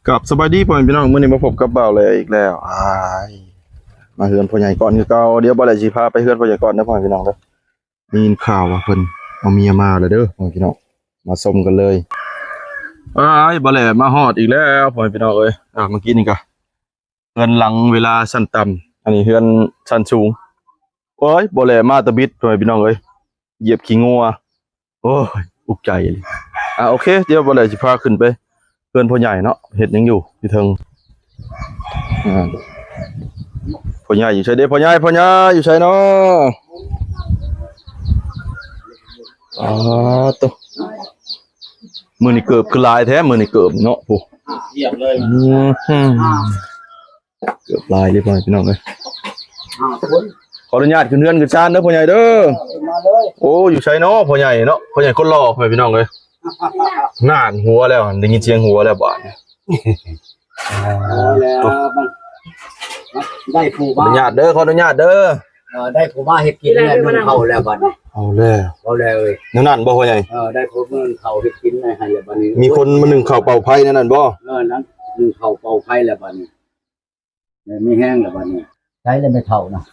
ครับ สบายดีพ่อแม่พี่น้อง มื้อนี้มาพบกับบ่าวแหล่อีกแล้ว อ้าย มาเฮือนพ่อใหญ่ก่อนคือเก่า เดี๋ยวบ่าวแหล่สิพาไปเฮือนพ่อใหญ่ก่อนเด้อพ่อแม่พี่น้องเด้อ ได้ยินข่าวว่าเพิ่นเอาเมียมาแล้วเด้อพ่อแม่พี่น้อง มาชมกันเลย อ้าย บ่าวแหล่มาฮอดอีกแล้วพ่อแม่พี่น้องเอ้ย อ่า เมื่อกี้นี่ก็ เฮือนหลังเวลาชั้นต่ำ อันนี้เฮือนชั้นสูง โอ้ย บ่าวแหล่มาตะบิด พ่อแม่พี่น้องเอ้ย เหยียบขี้งัว โอ้ย อุกใจเลย อ่ะ โอเค เดี๋ยวบ่าวแหล่สิพาขึ้นไปเฮือนพ่อใหญ่เนาะ เฮ็ดหยังอยู่ อยู่เทิง อ่า พ่อใหญ่อยู่ไสเด้ พ่อใหญ่ พ่อใหญ่อยู่ไสเนาะ อ๋อ โต มื้อนี้เกิบคือหลายแท้ มื้อนี้เกิบเนาะ ผู้ เยี่ยมเลย อืม เกิบหลายเด้พ่อแม่พี่น้องเอ้ย ขออนุญาตขึ้นเฮือนขึ้นซานเด้อพ่อใหญ่เด้อ มาเลย โอ้ อยู่ไสเนาะพ่อใหญ่เนาะ พ่อใหญ่คนหล่อพ่อแม่พี่น้องเอ้ย น่านหัวแล้ว ได้ยินเสียงหัวแล้วบาดนี้ เอาแล้ว ได้ผู้ ขออนุญาตเด้อ ขออนุญาตเด้อ เออ ได้ผู้มาเฮ็ดกินแล้ว นึ่งข้าวแล้วบัดนี้ เอาแล้ว เอาแล้วเอ้ย แนวนั้นบ่พ่อใหญ่ เออ ได้ผู้นึ่งข้าวเฮ็ดกินให้แล้วบัดนี้ มีคนมานึ่งข้าวเป่าไฟแนวนั้นบ่ เออ นั่น นึ่งข้าวเป่าไฟแล้วบัดนี้ ได้มีแฮงแล้วบัดนี้ ใช้แล้วแม่เฒ่านะ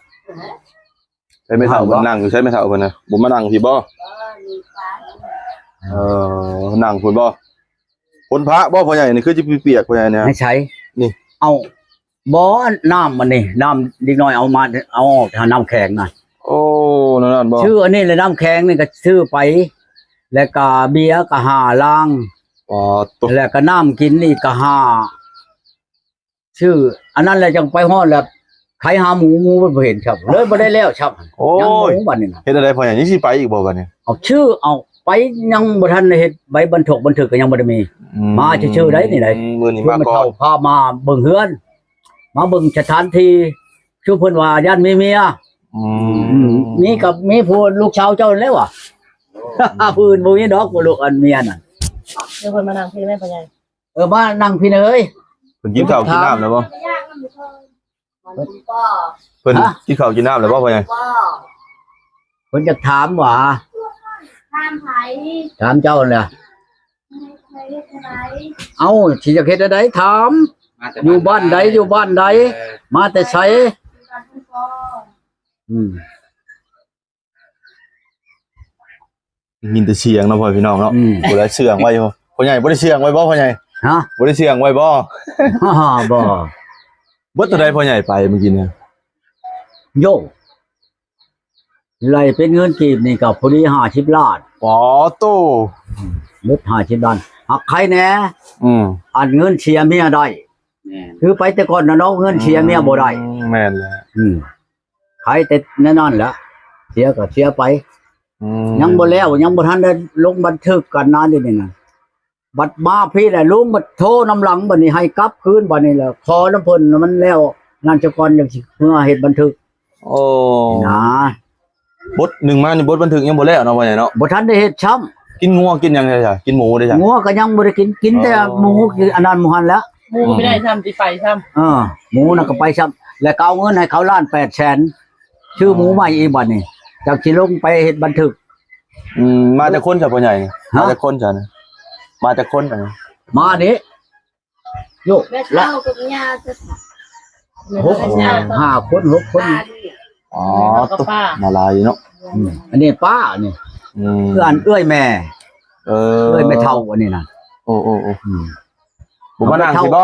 ใช้แม่เฒ่า เฒ่าบ่ เพิ่นนั่งอยู่ ใช้แม่เฒ่าเพิ่นนะ บ่มานั่งพี้บ่ เออ นั่งพุ้นบ่ ฝนพระบ่พ่อใหญ่ นี่คือสิเปียกๆ พ่อใหญ่เนี่ย ไม่ใช่ นี่ เอา บ่ น้ำมันนี่ น้ำเด็กน้อยเอามา เอาออก น้ำแข็งนะ โอ้ นั่นนั่นบ่ ซื้ออันนี้เลย น้ำแข็งนี่ก็ซื้อไป แล้วก็เบียร์ก็ห้าลัง อ๋อ โต แล้วก็น้ำกินอีกก็ห้า ซื้ออันนั้นแล้วจังไปฮอดแล้ว ไถหาหมู หมูมันบ่เห็นครับ เลยบ่ได้แล้วครับ โอ้ย ยังหมูบัดนี้นะ เฮ็ดจั่งใดพ่อใหญ่ ยังสิไปอีกบ่บัดนี้ เอาชื่อ เอาไป ยังบ่ทันได้เฮ็ดใบบันทกบันทึกก็ยังบ่ได้มี อืม มาชื่อๆ ได้นี่ได้ มื้อนี้มาก่อน เพิ่นพามาเบิ่งเฮือน มาเบิ่งสถานที่ คือเพิ่นว่าย่านมีเมีย อืม อืม มีกับ มีผู้ลูกสาวเจ้านั่นแหละว่ะ ผู้อื่นบ่มีดอก ผู้ลูกอันเมียน่ะ เดี๋ยวเพิ่นมานั่งพี้แม่พ่อใหญ่ เออ มานั่งพี้นะเฮ้ย เพิ่นกินข้าวกินน้ำแล้วบ่ เพิ่น ฮะ กินข้าวกินน้ำแล้วบ่พ่อใหญ่ เพิ่นจะถามว่า ถามไผ ถามเจ้านั่นแหละ เอ้า สิอยากเฮ็ดจั่งใด ถาม มาแต่ อยู่บ้านใด บ้านใด อยู่บ้านใด เออ มาแต่ไส อืม ยินแต่เสียงเนาะพ่อพี่น้องเนาะ อืม ผู้ใดเชื่องไว้อยู่ พ่อใหญ่บ่ได้เชื่องไว้บ่พ่อใหญ่ ฮะ บ่ได้เชื่องไว้บ่ บ่ เบิดเท่าใดพ่อใหญ่ไปเมื่อกี้เนี่ย โย่ ไล่เป็นเงินกีบนี่ก็พอดีห้าสิบล้าน ป๋อโต เบิดห้าสิบล้าน หักใครแหน่ อืม อันเงินเสียเมียได้ แม่น คือไปแต่ก่อนน่ะเนาะ เงินเสียเมียบ่ได้ อืม แม่นแหละ อืม ใครแต่แนวนั้นแหละ เสียก็เสียไป อืม ยังบ่แล้ว ยังบ่ทันได้ลงบันทึกกันนะ เดี๋ยวนี้นะ บัดมาพี้แหละ ลุงบัดโทรนำหลัง บัดนี้ให้กลับคืน บัดนี้แหละ ขอนำเพิ่นมันแล้ว นั่นซะก่อน จั่งสิเมือเฮ็ดบันทึก โอ้ นะ บทหนึ่งมานี่ บทบันทึกยังบ่แล้วเนาะ พ่อใหญ่เนาะ บ่ทันได้เฮ็ดซ้ำ กินงัวกินหยังได๋จ้ะ กินหมูได๋จ้ะ งัวก็ยังบ่ได้กิน กินแต่ อ๋อ หมู กินอันนั้นหมู่หั่นแหละ หมูก็ไม่ได้ซ้ำ สิไปซ้ำ เออ หมูนั่นก็ไปซ้ำ แล้วก็เอาเงินให้เขาล้านแปดแสน ซื้อหมูใหม่อีกบัดนี้ จักสิลงไปเฮ็ดบันทึก อืม มาจักคนซะพ่อใหญ่ ฮะ มาจักคนซะ มาจักคน มาเด้ โยก แม่เฒ่ากับย่าจะ หก ห้าคน หกคน อ๋อ แล้วก็ป้า มาหลายอยู่เนาะ อืม อันนี้ป้านี่ อืม คืออันเอื้อยแม่ เออ เอื้อยแม่เฒ่าอันนี้นะ โอ้ โอ้ โอ้ อืม บ่มานั่งพี้บ่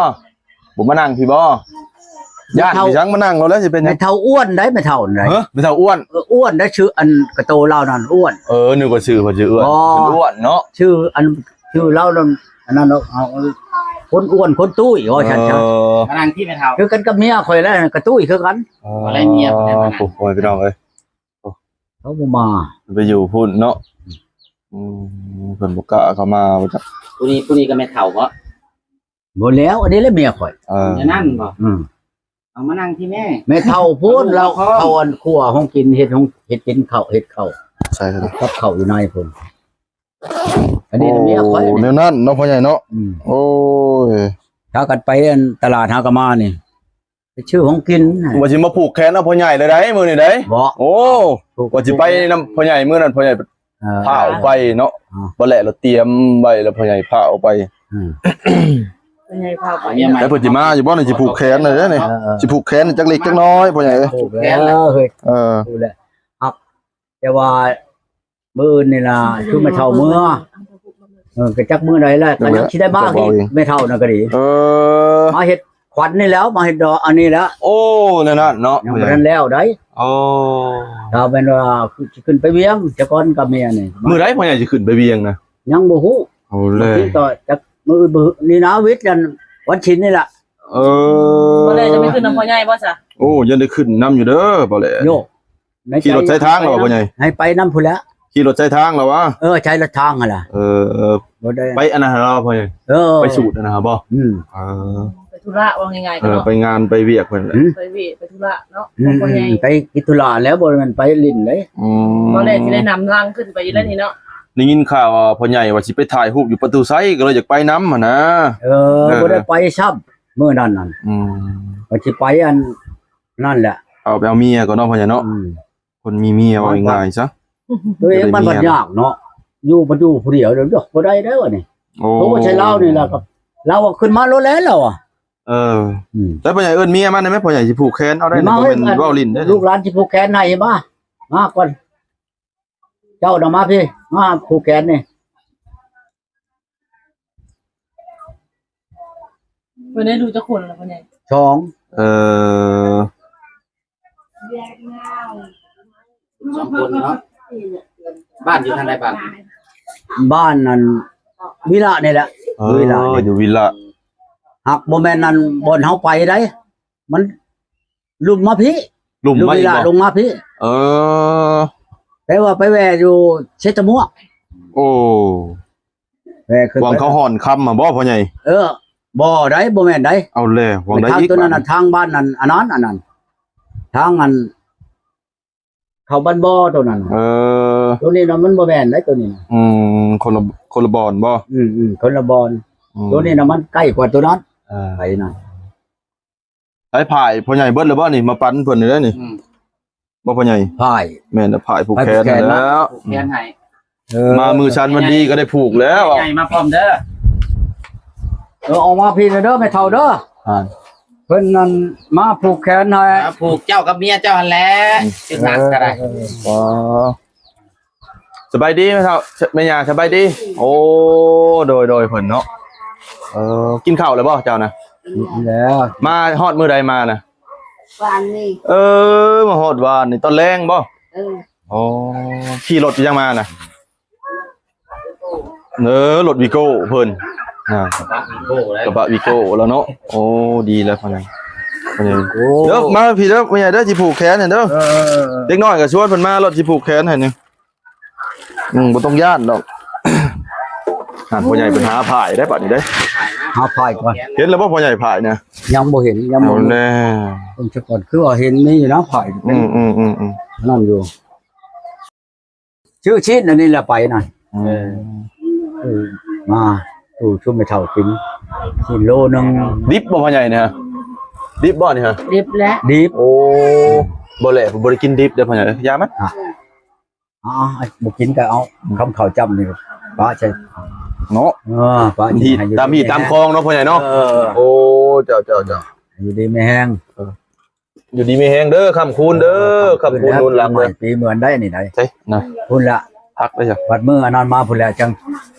บ่มานั่งพี้บ่ ย่าน แม่เฒ่า พี้ จั่งมานั่งเอาแล้วสิเป็นหยัง แม่เฒ่าอ้วนได้ แม่เฒ่านั่นได้ ฮะ แม่เฒ่าอ้วน เออ อ้วนได้ ชื่ออันกะโตลาวนั่นอ้วน เออ นึกว่าชื่อเพิ่นชื่ออ้วน บ่ เพิ่นอ้วนเนาะ ชื่ออัน ชื่อลาวนั่น อันนั้นเนาะ เอา คนอ้วนคนตุ้ยว่าซั่นซะ เออ มานั่งพี้แม่เฒ่า คือกันกับเมียข่อยแล้ว กะตุ้ยคือกัน เออ อะไรเมียเพิ่นมานั่ง โอ้โห พ่อแม่พี่น้องเอ้ย เขาบ่มา ไปอยู่พุ้นเนาะ อืม เพิ่นบ่กล้าเข้ามาว่าจั่ง ผู้นี้ ผู้นี้ก็แม่เฒ่าบ่ บ่แล้ว อันนี้แหละเมียข่อย เออ อันนั้นบ่ อืม เอามานั่งพี้แม่ แม่เฒ่าพุ้น เอาลูก ลาว มาพร้อม เขาอันครัวห้องกิน เฮ็ดห้อง เฮ็ดกินข้าว เฮ็ดข้าว ใช่ครับ กับข้าวอยู่ในพุ้น อันนี้เมียข่อย โอ้ แนวนั้นเนาะ พ่อใหญ่เนาะ อืม โอ้ย พากันไปอันตลาดหากะมานี่ ไปซื้อของกิน ว่าสิมาผูกแขนเอาพ่อใหญ่เลยได้มื้อนี้ได้ บ่ โอ้ ผูก ว่าสิไปนำพ่อใหญ่มื้อนั้น พ่อใหญ่ เออ พาเอาไปเนาะ อ่า บ่แหละ เราเตรียมไว้แล้ว พ่อใหญ่พาเอาไป อืม ໃຫຍ່ພາໄປ ແລ້ວເພິ່ນຊິມາຢູ່ບໍ່ນີ້? ຊິຜູກແຂນແລ້ວເດ້ນີ້ ເອີໆ ຊິຜູກແຂນຈັກເລັກຈັກນ້ອຍ ພໍ່ໃຫຍ່ເອີຍ ຜູກແລ້ວເຮີ້ຍ ເອີ ຜູກແລ້ວ ແຕ່ວ່າມື້ອື່ນນີ້ລະ ຄືແມ່ເຖົ້າເມືອ ເອີ ກໍຈັກມື້ໃດລະ ກໍຍັງຊິໄດ້ມາອີກ ແມ່ເຖົ້ານັ້ນກໍດີ ເອີ ມາເຮັດຂວັນນີ້ແລ້ວ ມາເຮັດດອກອັນນີ້ແລ້ວ ໂອ້ ແນວນັ້ນເນາະ ຍັງບໍ່ທັນແລ້ວໃດ ໂອ້ ຖ້າແມ່ນວ່າຊິຂຶ້ນໄປວຽງ ແຕ່ກ່ອນກັບເມຍນີ້ ມື້ໃດພໍ່ໃຫຍ່ຊິຂຶ້ນໄປວຽງນະ? ຍັງບໍ່ຮູ້ ເອົາແລ້ວ ກໍຈັກມື້ອື່ນມື້ນີ້ນະ ວິດອັນ ວັນສິນນີ້ລະ ເອີ ບໍ່ແລຈະໄປຂຶ້ນນຳພໍ່ໃຫຍ່ບໍ່ຊະ? ໂອ້ ຍັງໄດ້ຂຶ້ນນຳຢູ່ເດີ ບໍ່ແລ ໂຍ ຂີ່ລົດສາຍທາງແລ້ວບໍ່ພໍ່ໃຫຍ່? ໃຫ້ໄປນຳພຸ້ນແຫຼະ ຂີ່ລົດສາຍທາງແລ້ວຫວາ? ເອີ ໃຊ້ລົດທາງຫັ້ນລະ ເອີ ບໍ່ໄດ້ໄປອັນນັ້ນຫັ້ນລະພໍ່ໃຫຍ່? ເອີ ໄປສູດອັນນັ້ນບໍ່? ອືມ ເອີ ໄປທຸລະ ເວົ້າງ່າຍໆ ເອີ ເນາະ ໄປງານໄປວຽກເພິ່ນແຫຼະ ອືມ ໄປວຽກໄປທຸລະເນາະ ອືມ ຂອງພໍ່ໃຫຍ່ ໄປກິດທຸລະແລ້ວ ບໍ່ແມ່ນໄປຫຼິ້ນເດ້ ອືມ ບໍ່ແລຊິໄດ້ນຳຫຼັງຂຶ້ນໄປຢູ່ແລ້ວນີ້ເນາະ ໄດ້ຍິນຂ່າວວ່າພໍ່ໃຫຍ່ວ່າຊິໄປຖ່າຍຮູບຢູ່ປະຕູໄຊ ກໍເລີຍຢາກໄປນຳຫັ້ນນະ ເອີ ເອີ ບໍ່ໄດ້ໄປຊ້ຳ ມື້ນັ້ນນັ້ນ ອືມ ວ່າຊິໄປອັນ ນັ້ນແຫຼະ ເອົາໄປເອົາເມຍກ່ອນເນາະພໍ່ໃຫຍ່ເນາະ ອືມ ຄົນມີເມຍເວົ້າງ່າຍໆຊະ ຕົວເອງມັນບັດຍາກເນາະ ຢູ່ ບັດຢູ່ຜູ້ດຽວ ບໍ່ໄດ້ເດ້ບັດນີ້ ໂອ້ ໂທໃສ່ລາວນີ້ລະ ລາວວ່າຂຶ້ນມາໂລດແລ້ວລາວວ່າ ເອີ ອືມ ແລ້ວພໍ່ໃຫຍ່ເອີ້ນເມຍມາໄດ້ໄໝ? ພໍ່ໃຫຍ່ຊິຜູກແຂນເອົາໄດ້ ນີ້ບໍ່ແມ່ນເວົ້າຫຼິ້ນເດ້ ລູກຫຼານຊິຜູກແຂນໃຫ້ ມາ ມາກ່ອນ ເຈົ້ານະມາພີ້ ມາຜູກແຂນນີ້ ເພິ່ນໄດ້ລູກຈັກຄົນລະພໍ່ໃຫຍ່? ສອງ ເອີ ສອງຄົນເນາະ ບ້ານຢູ່ທາງໃດ? ບ້ານ ບ້ານນັ້ນ ວິລະນີ້ແຫຼະ ເອີ ວິລະ ຢູ່ວິລະ ຫາກບໍ່ແມ່ນນັ້ນ ບ່ອນເຮົາໄປໃດ ມັນ ລຸ່ມມາພີ້ ລຸ່ມມາອີກບໍ່? ລົງມາພີ້ ເອີ ແປວ່າໄປແວ່ຢູ່ເຊຕະມົວ ໂອ້ ແວ່ຂຶ້ນ ຫວັງເຂົາຮ້ອນຄຳຫັ້ນບໍ່ພໍ່ໃຫຍ່? ເອີ ບໍ່ໄດ໋ ບໍ່ແມ່ນໄດ໋ ເອົາແລ້ວ ຫວັງໃດອີກ ທາງໂຕນັ້ນນະ ທາງບ້ານນັ້ນ ອັນນັ້ນ ອັນນັ້ນ ທາງອັນ ເຂົ້າບ້ານບໍ່ໂຕນັ້ນ ເອີ ໂຕນີ້ນະ ມັນບໍ່ແມ່ນໄດ໋ ໂຕນີ້ນະ ອືມ ຄົນລະ ຄົນລະບ່ອນບໍ່? ອືມໆ ຄົນລະບ່ອນ ອືມ ໂຕນີ້ນະ ມັນໃກ້ກວ່າໂຕນັ້ນ ເອີ ໄປນະ ໃຊ້ຜາຍພໍ່ໃຫຍ່ເບິດແລ້ວບໍ່ນີ້? ມາປັນເພິ່ນນີ້ເດ້ນີ້ ອືມ ບໍ່ພໍ່ໃຫຍ່? ຜາຍ ແມ່ນແລ້ວ ຜາຍຜູກແຂນຫັ້ນແຫຼ້ວ ຜູກແຂນໃຫ້ ເອີ ມາມື້ສັນວັນດີກໍໄດ້ຜູກແລ້ວ ໃຫຍ່ມາພ້ອມເດີ ເອີ ອອກມາພີ້ເດີ ແມ່ເຖົ້າເດີ ອ່າ ເພິ່ນນັ້ນມາຜູກແຂນໃຫ້ ມາຜູກເຈົ້າກັບເມຍເຈົ້າຫັ້ນແຫຼະ ອືມ ຊິໜັກກໍໄດ້ ເອີ ອໍ ສະບາຍດີແມ່ເຖົ້າ ແມ່ຍ່າ ສະບາຍດີ ໂອ້ ໂດຍໆ ເພິ່ນເນາະ ເອີ ກິນເຂົ້າແລ້ວບໍ່ເຈົ້ານະ? ກິນແລ້ວ ມາຮອດມື້ໃດມານະ? ວານນີ້ ເອີ ມາຮອດວານນີ້ ຕອນແລງບໍ່? ເອີ ອໍ ຂີ່ລົດຫຍັງມານະ? ເອີ ລົດວີໂກ້ເພິ່ນ ນະ ກະບະວີໂກ້ແລ້ວ ກະບະວີໂກ້ແລ້ວເນາະ ໂອ້ ດີແລ້ວພໍ່ໃຫຍ່ ພໍ່ໃຫຍ່ ໂອ້ ເດີ ມາພີ້ເດີ ພໍ່ໃຫຍ່ເດີ ຊິຜູກແຂນໃຫ້ເດີ ເອີ ເດັກນ້ອຍກໍຊວນເພິ່ນມາ ລົດຊິຜູກແຂນໃຫ້ນີ້ ອືມ ບໍ່ຕ້ອງຢ້ານດອກ ຫັ້ນ ພໍ່ໃຫຍ່ເພິ່ນຫາຜາຍໄດ້ບັດນີ້ເດ້ ຫາຜາຍກ່ອນ ເຫັນແລ້ວບໍ່ພໍ່ໃຫຍ່ຜາຍນະ? ຍັງບໍ່ເຫັນ ຍັງບໍ່ ເອົາແລ້ວ ເບິ່ງຊະກ່ອນ ຄືວ່າເຫັນມີຢູ່ນະຜາຍ ອືມໆໆໆ ນັ້ນຢູ່ ຊື້ຊີ້ນອັນນີ້ລະໄປນະ ອືມ ເອີ ຊື້ມາສູ່ຊຸມແມ່ເຖົ້າກິນ ຊີ້ນໂລໜຶ່ງ ດິບບໍ່ພໍ່ໃຫຍ່ນີ້? ດິບບໍ່ນີ້? ດິບແຫຼະ ດິບ ໂອ້ ບໍ່ແຫຼະ ບໍ່ໄດ້ກິນດິບເດີພໍ່ໃຫຍ່ ຢ່າມັນ ອ່າ ບໍ່ກິນກໍເອົາ ຄຳເຂົ້າຈ້ຳນີ້ປະໃສ່ເນາະ ເອີ ປະໃສ່ ຕາມຮີດຕາມຄອງເນາະພໍ່ໃຫຍ່ເນາະ ເອີ ໂອ້ ເຈົ້າໆໆ ຢູ່ດີມີແຮງ ເອີ ຢູ່ດີມີແຮງເດີ ຄ້ຳຄູນເດີ ຄ້ຳຄູນນູນຫຼັງເດີ ປີເໝືອນໄດ້ນີ້ໄດ໋ ໃສນະ ພຸ້ນລະ ພັກໄດ້ຈ້ະ ບັດມື້ອັນນັ້ນມາພຸ້ນແຫຼະ ຈັ່ງ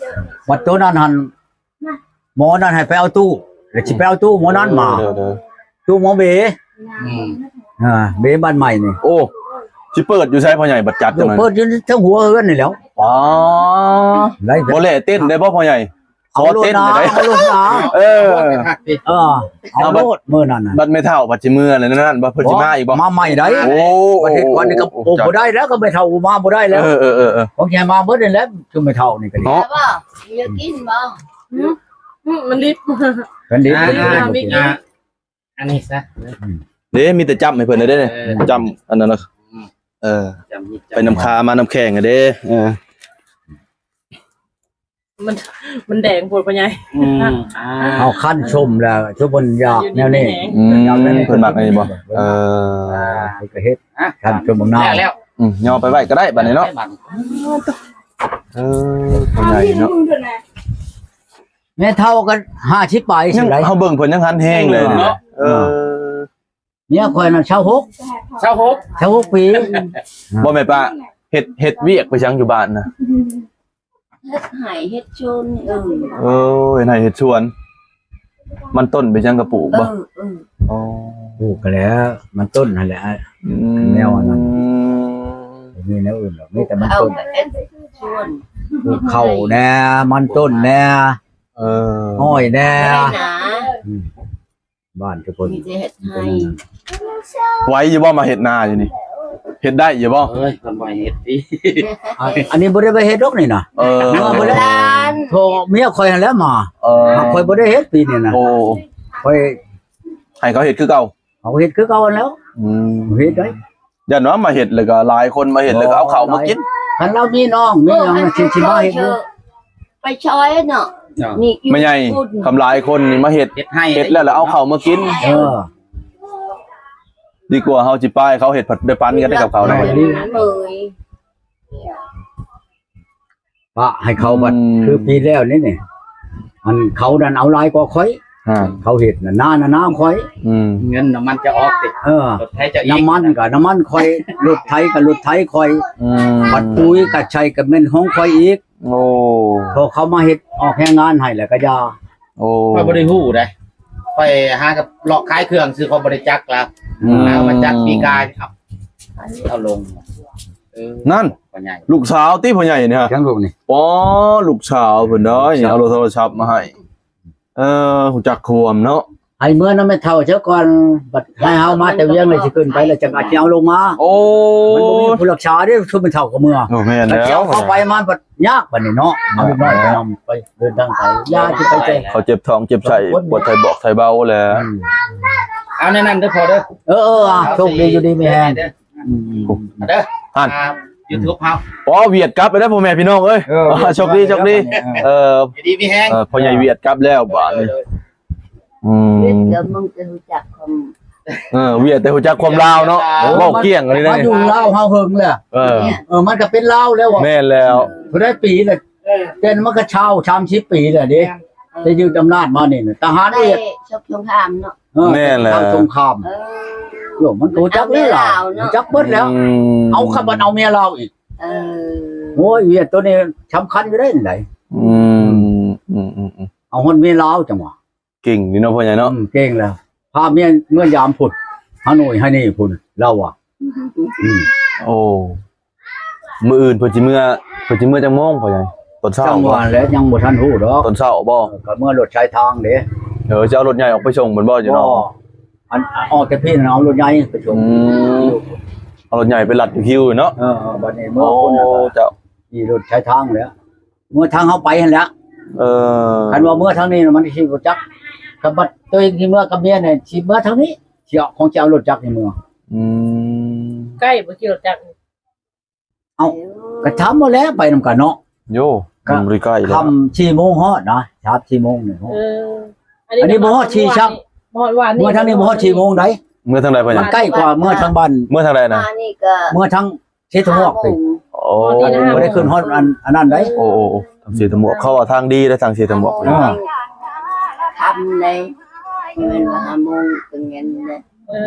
ບັດໂຕນັ້ນຫັ້ນ ໝໍນັ້ນໃຫ້ໄປເອົາຕູ້ ແລ້ວຊິໄປເອົາຕູ້ໝໍນັ້ນມາ ຕູ້ໝໍເບ ອືມ ອ່າ ເບບ້ານໃໝ່ນີ້ ໂອ້ ຊິເປີດຢູ່ໃສພໍ່ໃຫຍ່ ບັດຈັດຈັ່ງນັ້ນ ເປີດຢູ່ເທິງຫົວເຮືອນນີ້ແຫຼ້ວ ອໍ ບໍ່ແລະເຕັ້ນໄດ້ບໍ່ພໍ່ໃຫຍ່? ຂໍເຕັ້ນໄດ້ ເອົາໂລດນະ ເອີ ເອົາໂລດ ມື້ນັ້ນນະ ບັດແມ່ເຖົ້າບັດຊິເມືອແລ້ວນັ້ນ ບັດເພິ່ນຊິມາອີກບໍ່? ມາໃໝ່ໄດ໋ ໂອ້ ບັດເຮັດວັນນີ້ກໍ ໂອ້ ບໍ່ໄດ້ແລ້ວ ກໍແມ່ເຖົ້າມາບໍ່ໄດ້ແລ້ວ ເອີໆໆ ຂອງຊິໃຫ້ມາເບິດນີ້ແຫຼະ ຄືແມ່ເຖົ້ານີ້ກໍດີ ເນາະ ຢາກກິນບໍ່? ອືມ ມັນດິບ ມັນດິບ ອ່າ ອັນນີ້ຊະ ເດ້ ມີແຕ່ຈ້ຳໃຫ້ເພິ່ນເດ້ ເອີ ຈ້ຳອັນນັ້ນນະ ເອີ ໄປນຳຄາມານຳແຂງເດ້ ເອີ ມັນ ມັນແດງໂພດພໍ່ໃຫຍ່ ອືມ ເຮົາຄັນຊົມແລ້ວ ຊຸມເພິ່ນຢາກແນວນີ້ ອືມ ຢາກແນວນີ້ ເພິ່ນມັກອັນນີ້ບໍ່? ເອີ ອ່າ ເພິ່ນກໍເຮັດ ອ່ະ ຄັນຊົມບັກນາວ ແລ້ວ ອືມ ຍໍໄປໄວ້ກໍໄດ້ບັດນີ້ເນາະ ເອີ ພໍ່ໃຫຍ່ເນາະ ແມ່ເຖົ້າກໍຫ້າສິບປາຍ ຍັງ ຊິໄດ້ ເຮົາເບິ່ງເພິ່ນຍັງຫັນແຮງເລີຍນີ້ນະ. ເອີ ເອີ ເມຍຂ້ອຍນັ້ນຊາວຫົກ ຊາວຫົກ ຊາວຫົກປີ. ບໍ່ແມ່ນປ້າ ເຮັດ ເຮັດວຽກໄປຫຍັງຢູ່ບ້ານນະ? ເຮັດໄຮ່ເຮັດສວນ. ເອີ ເອີ ເຮັດໄຮ່ເຮັດສວນ. ມັນຕົ້ນໄປຫຍັງກະປູກບໍ່? ເອີ ເອີ ອໍ ປູກຫັ້ນແຫຼະ ມັນຕົ້ນຫັ້ນແຫຼະ. ອືມ ແນວອັນນັ້ນ ບໍ່ມີແນວອື່ນດອກ ມີແຕ່ມັນຕົ້ນ. ປູກເຂົ້າແດ່ ມັນຕົ້ນແດ່ ເອີ ອ້ອຍແດ່ ອືມ ບ້ານທຸກຄົນມີແຕ່ເຮັດໄຮ່. ໄຫວຢູ່ບໍ່ມາເຮັດນາຢູ່ນີ້? ເຮັດໄດ້ຢູ່ບໍ່? ເອີຍ ເພິ່ນບໍ່ໃຫ້ເຮັດຕິ. ອັນ ອັນນີ້ບໍ່ໄດ້ໄປເຮັດດອກນີ້ນະ. ເອີ ເມື່ອບໍ່ໄດ້ ໂທເມຍຂ້ອຍຫັ້ນແຫຼະມາ. ເອີ ຂ້ອຍບໍ່ໄດ້ເຮັດປີນີ້ນະ. ໂອ້ ຂ້ອຍໃຫ້ເຂົາເຮັດຄືເກົ່າ. ເຮົາເຮັດຄືເກົ່າຫັ້ນແຫຼ້ວ. ອືມ ເຮັດໄດ້ ຢ້ານວ່າມາເຮັດແລ້ວກໍຫຼາຍຄົນມາເຮັດແລ້ວກໍເອົາເຂົ້າມາກິນ. ຄັນລາວມີນ້ອງມີຫຍັງຊິ ຊິມາເຮັດຢູ່ ໄປຊ່ອຍເນາະ. ນີ້ ແມ່ໃຫຍ່ ຄຳຫຼາຍຄົນນີ້ມາເຮັດ ເຮັດໄຮ່ ເຮັດແລ້ວລະເອົາເຂົ້າມາກິນ. ເອີ ດີກວ່າເຮົາຊິປາຍເຂົາເຮັດ ໄດ້ປັນກັນໄດ້ກັບເຂົາໄດ້. ເອີຍ ປະໃຫ້ເຂົາບັດ ອືມ ຄືປີແລ້ວນີ້ນີ້ ອັນເຂົານັ້ນເອົາຫຼາຍກວ່າຂ້ອຍ. ອ່າ ເຂົາເຮັດນະ ນານະນາຂອງຂ້ອຍ. ອືມ ເງິນນ້ຳມັນຈະອອກຕິ. ເອີ ລົດໄຖຈະອີກ ນ້ຳມັນກໍນ້ຳມັນຂ້ອຍ ລົດໄຖກໍລົດໄຖຂ້ອຍ. ອືມ ບັດປຸ໋ຍກໍໃຊ້ກໍແມ່ນຂອງຂ້ອຍອີກ. ໂອ້ ພໍເຂົາມາເຮັດອອກແຮງງານໃຫ້ແລ້ວກໍຢ່າ. ໂອ້ ຂ້ອຍບໍ່ໄດ້ຮູ້ເດ້ ຂ້ອຍຫາກັບເລາະຂາຍເຄື່ອງຊື່ ຂ້ອຍບໍ່ໄດ້ຈັກລະ. ອືມ ຫາມາຈັກປີກາຍ ເອົາ ເອົາລົງ. ເອີ ນັ້ນ ພໍ່ໃຫຍ່ ລູກສາວຕິພໍ່ໃຫຍ່ນີ້ຮະ? ຈັ່ງລູກນີ້ ອໍ ລູກສາວເພິ່ນເດີ ເອົາໂທລະສັບມາໃຫ້. ເອີ ຮູ້ຈັກຄວາມເນາະ ໃຫ້ເມືອນຳແມ່ເຖົ້າເຈົ້າກ່ອນ ບັດໃຫ້ເຮົາມາແຕ່ວຽງແລ້ວຊິຂຶ້ນໄປ ແລ້ວຈັ່ງອາດຊິເອົາລົງມາ. ໂອ້ ມັນບໍ່ມີຜູ້ຮັກສາເດ້ ຊຸມແມ່ເຖົ້າກໍເມືອ. ໂອ້ ແມ່ນແລ້ວ ເອົາໄປມາບັດຍາກບັດນີ້ເນາະ. ເອົາເດັກນ້ອຍໄປນຳ ໄປເດີນທາງໄກ ຢ່າຊິໄປແຕ່ ເຂົາເຈັບທ້ອງເຈັບໄສ້ ປວດໄທບອກໄທເບົາແຫຼະ. ອືມ ເອົາແນວນັ້ນເດີພໍ່ເດີ. ເອີໆ ໂຊກດີຢູ່ດີມີແຮງ. ອືມ ເດີ ອ່ານ ອ່າ ຢູທູບເຮົາ. ອໍ ຫວຽດກັບໄປແລ້ວ ພໍ່ແມ່ພີ່ນ້ອງເອີຍ. ເອີ ໂຊກດີ ໂຊກດີ. ເອີ ເອີ ຢູ່ດີມີແຮງ. ເອີ ພໍ່ໃຫຍ່ຫວຽດກັບແລ້ວບາດນີ້. ເອີ ເອີ ອືມ ຫວຽດແລ້ວ ມຶງຈະຮູ້ຈັກຄວາມ ເອີ ຫວຽດແຕ່ຮູ້ຈັກຄວາມລາວເນາະ. ເອີ ເວົ້າກ້ຽງອັນນີ້ ມາຢູ່ລາວເຮົາເຫິງແລ້ວ. ເອີ ເອີ ມັນກໍເປັນລາວແລ້ວ. ແມ່ນແລ້ວ ເທົ່າໃດປີແລ້ວ? ເອີ ແຕ່ມັນກໍຊາວ ສາມສິບປີແລ້ວເດ້. ແມ່ນ ແຕ່ຍຶດອຳນາດມານີ້ນະ ທະຫານຫວຽດ ໄດ້ສົງຄາມເນາະ. ເອີ ແມ່ນແລ້ວ ສົງຄາມ. ເອີ ໂຍມ ມັນກໍຮູ້ຈັກແລ້ວລາວເນາະ ຮູ້ຈັກເບິດແລ້ວ. ອືມ ເອົາ ຄັນມັນເອົາເມຍລາວອີກ. ເອີ ໂອ້ຍ ຫວຽດໂຕນີ້ສຳຄັນຢູ່ເດ້ນີ້ໃດ. ອືມ ອືມໆໆ ເອົາຮອດເມຍລາວຈັ່ງຫວະ. ເກັ່ງຢູ່ເນາະພໍ່ໃຫຍ່ເນາະ. ອືມ ເກັ່ງແລ້ວ ພາເມຍເມືອຍາມພຸ້ນ ຮາໂນ້ຍຮານີພຸ້ນ ລາວວ່າ. ອືມ ໂອ້ ມື້ອື່ນເພິ່ນຊິເມືອ ເພິ່ນຊິເມືອຈັກໂມງພໍ່ໃຫຍ່? ຕອນເຊົ້າ ຈັ່ງວ່າແຫຼະ ຍັງບໍ່ທັນຮູ້ດອກ. ຕອນເຊົ້າບໍ່? ເອີ ກໍເມືອລົດສາຍທາງເດ້. ເອີ ຈະເອົາລົດໃຫຍ່ອອກໄປສົ່ງເພິ່ນບໍ່ຢູ່ເນາະ? ບໍ່ ອັນ ອອກແຕ່ພີ້ນະ ເອົາລົດໃຫຍ່ໄປສົ່ງ. ອືມ ເອົາລົດໃຫຍ່ໄປລັດຢູ່ຄິວເນາະ. ເອີໆ ບັດນີ້ເມືອພຸ້ນນະ ໂອ້ ເຈົ້າ ຂີ່ລົດສາຍທາງແຫຼະ ເມືອທາງເຮົາໄປຫັ້ນແຫຼະ. ເອີ ຄັນວ່າເມືອທາງນີ້ນະ ມັນຊິບໍ່ຈັກ. ຄັນບັດໂຕເອງຊິເມືອກັບເມຍນີ້ ຊິເມືອທາງນີ້ ຊິເອົາ ຂອງ ຊິເອົາລົດຈັກນີ້ເມືອ. ອືມ ໃກ້ບໍ່ຂີ່ລົດຈັກ? ເອົ້າ ກໍຖາມວ່າແລ້ວ ໄປນຳກັນເນາະ. ໂຍ ກໍບໍ່ໄດ້ໃກ້ແລ້ວ ຄ່ຳສີ່ໂມງຮອດນະ ສາມສີ່ໂມງນີ້. ເອີ ອັນນີ້ບໍ່ຮອດສີ່ຊ້ຳ ບໍ່ຮອດວານນີ້ ເມືອທາງນີ້ບໍ່ຮອດສີ່ໂມງໃດ. ເມືອທາງໃດພໍ່ໃຫຍ່? ມັນໃກ້ກວ່າເມືອທາງບ້ານ. ເມືອທາງໃດນະ? ເມືອທາງ ເສດຖະໝວກ. ໂອ້ ບໍ່ໄດ້ຂຶ້ນຮອດອັນ ອັນນັ້ນໃດ. ໂອ້ໆໆ ທາງເສດຖະໝວກ ເຂົາວ່າທາງດີເດ້ ທາງເສດຖະໝວກ. ເອີ ຄ່ຳເດ້ ແມ່ນວ່າຫ້າໂມງກໍເຢັນເດ້. ເອີ ອື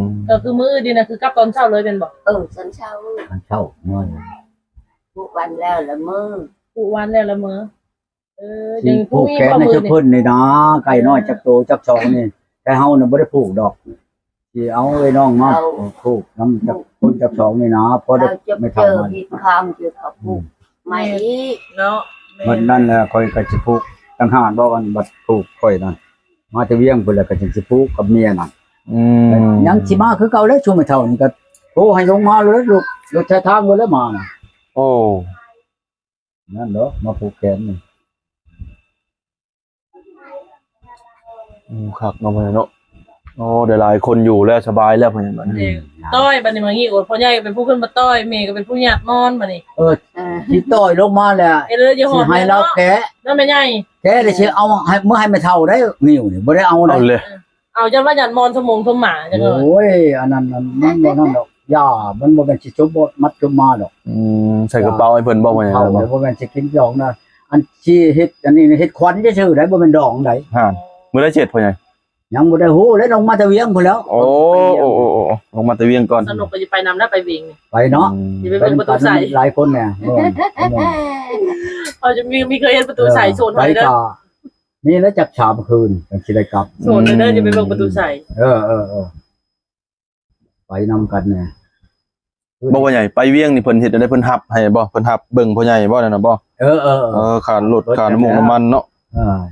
ມ ກໍຄືມື້ອື່ນນີ້ນະ ຄືກັບຕອນເຊົ້າເລີຍແມ່ນບໍ່? ເອີ ຕອນເຊົ້າ ຕອນເຊົ້າເມືອ ຜູກວັນແລ້ວລະເມືອ ຜູກວັນແລ້ວລະເມືອ. ເອີ ຊິຜູກແຂນໃຫ້ເພິ່ນນີ້ນະ ໄກ່ນ້ອຍຈັກໂຕຈັກສອງນີ້ ແຕ່ເຮົານະບໍ່ໄດ້ຜູກດອກ. ຊິເອົາເອື້ອຍນ້ອງມາຜູກນຳຈັກຄົນຈັກສອງນີ້ນະ ພໍໄດ້ໄມ່ເຖົ້າມາ. ເຈົ້າເຈັບເຈົ້າ ອືມ ມາອີກເນາະ. ບັດນັ້ນແຫຼະຂ້ອຍກໍຊິຜູກຕ່າງຫາກດອກ ອັນບັດຜູກຂ້ອຍນັ້ນ ມາແຕ່ວຽງພຸ້ນແຫຼະ ກໍຈຶ່ງຊິຜູກກັບເມຍນັ້ນ. ອືມ ຍັງຊິມາຄືເກົ່າແຫຼະ ຊຸມໄອ້ເຖົ້ານີ້ກໍໂທໃຫ້ລົງມາໂລດ ລົດ ລົດສາຍທາງໂລດແຫຼະມານະ. ໂອ້ ນັ້ນເນາະ ມາຜູກແຂນນີ້. ອືມ ຄັກເນາະພໍ່ໃຫຍ່ເນາະ. ໂອ້ ໄດ້ຫຼາຍຄົນຢູ່ແລ້ວ ສະບາຍແລ້ວພໍ່ໃຫຍ່ບັດນີ້. ແມ່ນ ຕ້ອຍບັດນີ້ ມານີ້ ໂອດ ພໍ່ໃຫຍ່ເປັນຜູ້ຂຶ້ນມາຕ້ອຍ ແມ່ກໍເປັນຜູ້ຍາດມອນບັດນີ້. ເອີ ຊິຕ້ອຍລົງມາແລ້ວ ຊິໃຫ້ລາວແກະເນາະແມ່ໃຫຍ່. ແກະແລ້ວຊິເອົາໃຫ້ ເມືອໃຫ້ແມ່ເຖົ້າໄດ້ ນິ້ວນີ້ບໍ່ໄດ້ເອົາໄດ້. ເອົາເລີຍ ເອີ ເອົາ ຢ້ານວ່າຍາດມອນ ສົມໝົງສົມໝາຈັ່ງເອີຍ. ໂອ້ຍ ອັນນັ້ນ ມັນບໍ່ນັ້ນດອກ ຢ່າ ມັນບໍ່ແມ່ນຊິສົມໝົດມັດສົມໝາດອກ. ອືມ ໃສ່ກະເປົາໃຫ້ເພິ່ນບໍ່? ບໍ່ແມ່ນ ເຂົາບໍ່ແມ່ນຊິກິນດອກນະ. ອັນຊິເຮັດອັນນີ້ເຮັດຂວັນຊື່ໆໃດ໋ ບໍ່ແມ່ນດອງໃດ໋. ຫັ້ນ ມື້ໃດເຈັດ ພໍ່ໃຫຍ່? ຍັງບໍ່ໄດ້ຮູ້ແລ້ວ ລົງມາແຕ່ວຽງພຸ້ນແລ້ວ. ໂອ້ ໂອ້ ໂອ້ ໂອ້ ລົງມາແຕ່ວຽງກ່ອນ. ສະໜຸກກໍຊິໄປນຳແລ້ວ ໄປວຽງນີ້ ໄປເນາະ. ອືມ ຊິໄປເບິ່ງປະຕູໄຊ ຫຼາຍຄົນແນ່. ເອີ ເຮົາຈະມີ ມີເຄີຍເຫັນປະຕູໄຊ ເອີ ໂຊນໄປ ເຮົາເດີ ກໍ ນີ້ແຫຼະ ຈັກສາມຄືນຈັ່ງຊິໄດ້ກັບ. ໂສດເດີ ຈະໄປເບິ່ງປະຕູໄຊ. ເອີ ເອີ ເອີ ໄປນຳກັນແນ່. ບໍ່ ພໍ່ໃຫຍ່ ໄປວຽງນີ້ເພິ່ນເຮັດແນວໃດ? ເພິ່ນຮັບໃຫ້ບໍ່? ເພິ່ນຮັບເບິ່ງພໍ່ໃຫຍ່ບໍ່ ນັ້ນນະບໍ່? ເອີ ເອີ ເອີ ເອີ ຄ່າລົດ ຄ່ານ້ຳມັນເນາະ. ເອີ ອືມ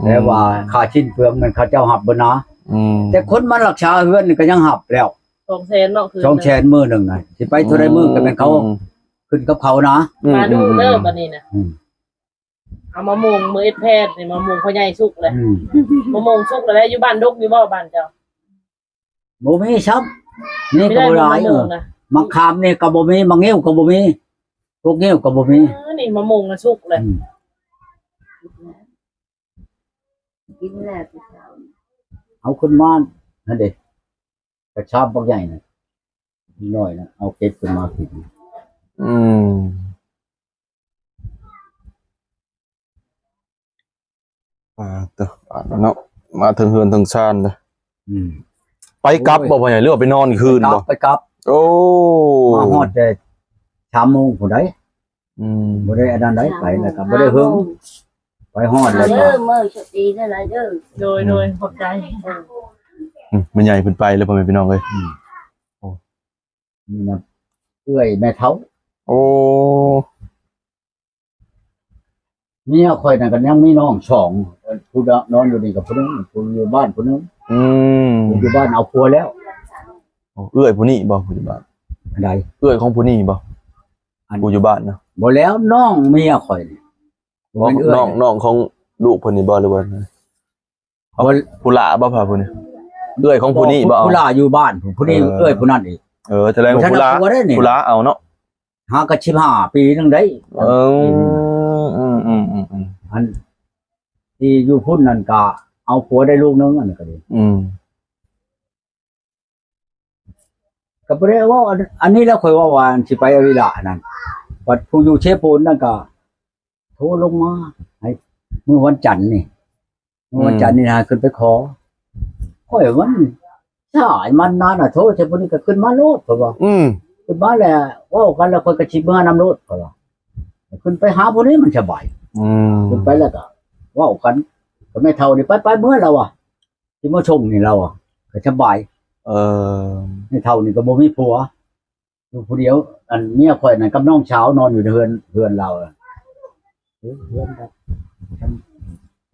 ແຕ່ວ່າຄ່າຊິ້ນເປືອງນັ້ນເຂົາເຈົ້າຮັບເບິດນະ. ອືມ ແຕ່ຄົນມາລັກສາເຮືອນນີ້ກໍຍັງຮັບແລ້ວ ສອງແສນເນາະ ຄື ສອງແສນມື້ໜຶ່ງນະ. ຊິໄປເທົ່າໃດມື້ ອືມ ກໍແມ່ນເຂົາ ອືມ ຂຶ້ນກັບເຂົານະ. ອືມ ມາດູເດີ ອືມ ບັດນີ້ນະ. ອືມ ເອົາມະມ່ວງ ມື້ເອັດແພດນີ້ ມະມ່ວງພໍ່ໃຫຍ່ສຸກແລ້ວ. ອືມ ມະມ່ວງສຸກແລ້ວ. ຢູ່ບ້ານດົກຢູ່ບໍ່ ບ້ານເຈົ້າ? ບໍ່ມີຊ້ຳ ມີກໍບໍ່ຫຼາຍ. ເອີ ໝາກຂາມນີ້ກໍບໍ່ມີ ໝາກງິ້ວກໍບໍ່ມີ ພວກງິ້ວກໍບໍ່ມີ. ເອີ ນີ້ມະມ່ວງນະສຸກແລ້ວ. ອືມ ກິນແລ້ວແຕ່ເຊົ້າ ເອົາຂຶ້ນມາຫັ້ນເດ້ ກະຊາມບັກໃຫຍ່ນະ ນ້ອຍນະ ເອົາເກັບຂຶ້ນມາກິນ. ອືມ ອ່າ ເນາະ ມາເຖິງເຮືອນເຖິງຊານເດ້. ອືມ ໄປກັບບໍ່ ໂອ້ຍ ພໍ່ໃຫຍ່ ຫຼືວ່າໄປນອນຄືນບໍ່? ໄປກັບ ໄປກັບ. ໂອ້ ມາຮອດແຕ່ສາມໂມງພຸ້ນໃດ໋. ອືມ ບໍ່ໄດ້ອັນນັ້ນໃດ໋ ໄປແລ້ວກໍບໍ່ໄດ້ເຫິງ ໄປຮອດແລ້ວກໍ ເດີ ມື້ໂຊກດີຫຼາຍເດີ. ໂດຍ ໂດຍ ອືມ ຂອບໃຈ. ເອີ ອືມ ແມ່ໃຫຍ່ເພິ່ນໄປແລ້ວ ພໍ່ແມ່ພີ່ນ້ອງເອີຍ. ອືມ ໂອ້ ນີ້ນະ ເອື້ອຍແມ່ເຖົ້າ. ໂອ້ ເມຍຂ້ອຍນັ້ນກໍຍັງມີນ້ອງສອງ ຜູ້ນອນຢູ່ນີ້ກໍຜູ້ໜຶ່ງ ຜູ້ຢູ່ບ້ານຜູ້ໜຶ່ງ. ອືມ ຜູ້ຢູ່ບ້ານເອົາຜົວແລ້ວ. ໂອ້ ເອື້ອຍຜູ້ນີ້ບໍ່ ຜູ້ຢູ່ບ້ານ? ອັນໃດ? ເອື້ອຍຂອງຜູ້ນີ້ບໍ່ ອັນຜູ້ຢູ່ບ້ານນະ? ບໍ່ແລ້ວ ນ້ອງເມຍຂ້ອຍນີ້. ບໍ່ແມ່ນເອື້ອຍ ນ້ອງ ນ້ອງຂອງລູກເພິ່ນນີ້ບໍ່ ຫຼືວ່າ ເອົາ ຜູ້ຫຼ້າບໍ່ພະຜູ້ນີ້? ເອື້ອຍຂອງຜູ້ນີ້ບໍ່? ຜູ້ຫຼ້າຢູ່ບ້ານ ຜູ້ນີ້ ເອີ ເອື້ອຍຜູ້ນັ້ນອີກ. ເອີ ແສດງວ່າຜູ້ຫຼ້າ ຜູ້ຫຼ້າເອົາເນາະ. ຫາກໍສິບຫ້າປີໜຶ່ງໄດ໋. ເອີ ອືມໆໆໆ ອັນທີ່ຢູ່ພຸ້ນນັ້ນກໍເອົາຜົວໄດ້ລູກໜຶ່ງ ອັນນັ້ນກໍດີ. ອືມ ກໍບໍ່ໄດ້ເວົ້າ ອັນ ອັນນີ້ແຫຼະ ຂ້ອຍເວົ້າວ່າຊິໄປອາວິລະນັ້ນ ບັດຜູ້ຢູ່ເຊໂປນນັ້ນກໍໂທລົງມາໃຫ້ ມື້ວັນຈັນນີ້ ມື້ວັນຈັນນີ້ຫາຂຶ້ນໄປຂໍ. ອືມ ຂ້ອຍວ່າມັນສາຍມັນນານນະ ໂທ ແຕ່ຜູ້ນີ້ກໍຂຶ້ນມາໂລດ ເພິ່ນວ່າ. ອືມ ຂຶ້ນມາແລ້ວເວົ້າກັນ ແລ້ວຂ້ອຍກໍຊິເມືອນຳໂລດ ເພິ່ນວ່າ. ຂຶ້ນໄປຫາຜູ້ນີ້ມັນສະບາຍ. ອືມ ຂຶ້ນໄປແລ້ວກໍເວົ້າກັນກັບແມ່ເຖົ້ານີ້ ໄປໆ ເມືອແລ້ວວ່າ ຊິມາສົ່ງນີ້ລາວອະ ກໍສະບາຍ. ເອີ ແມ່ເຖົ້ານີ້ກໍບໍ່ມີຜົວ ຢູ່ຜູ້ດຽວ. ອັນເມຍຂ້ອຍນັ້ນກັບນ້ອງສາວນອນຢູ່ໃນເຮືອນ ເຮືອນລາວ ເຮືອນ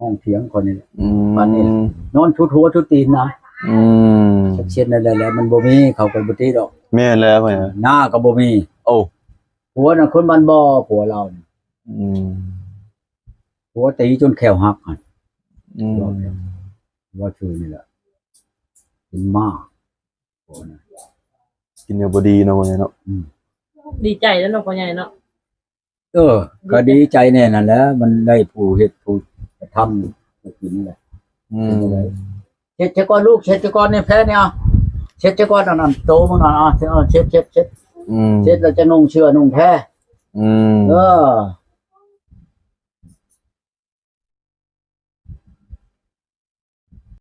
ຫ້ອງຖຽງຂ້ອຍນີ້ແຫຼະ. ອືມ ບາດນີ້ນອນຊຸດຫົວຊຸດຕີນນະ. ອືມ ຈັກເຊັ່ນນັ້ນແຫຼະ ມັນບໍ່ມີ ເຂົາກໍບໍ່ຕິດອກ. ແມ່ນແລ້ວ ໜ້າກໍບໍ່ມີ. ໂອ້ ຜົວນັ້ນຄົນບ້ານບໍ່ ຜົວລາວນີ້. ອືມ ຜົວຕີຈົນແຂ້ວຫັກຫັ້ນ. ອືມ ວ່າຊື່ນີ້ແຫຼະ ເປັນມ້າ ຜົວນັ້ນ ກິນແນວບໍ່ດີເນາະ ພໍ່ໃຫຍ່ເນາະ. ອືມ ດີໃຈແລ້ວເນາະ ພໍ່ໃຫຍ່ເນາະ. ເອີ ກໍດີໃຈແນ່ນັ້ນແຫຼະ ມັນໄດ້ຜູ້ເຮັດຜູ້ກະທຳຜູ້ກິນແຫຼະ. ອືມ ເຮັດຊະກ່ອນລູກ ເຊັດຊະກ່ອນນີ້ ແພນີ້ ເອົາ ເຊັດຊະກ່ອນ ອັນນັ້ນໂຕມຶງ ເອົາ ເຊັດ ເຊັດ ເຊັດ. ອືມ ເຊັດແລ້ວຈະນຸ່ງເສື້ອນຸ່ງແພ. ອືມ ເອີ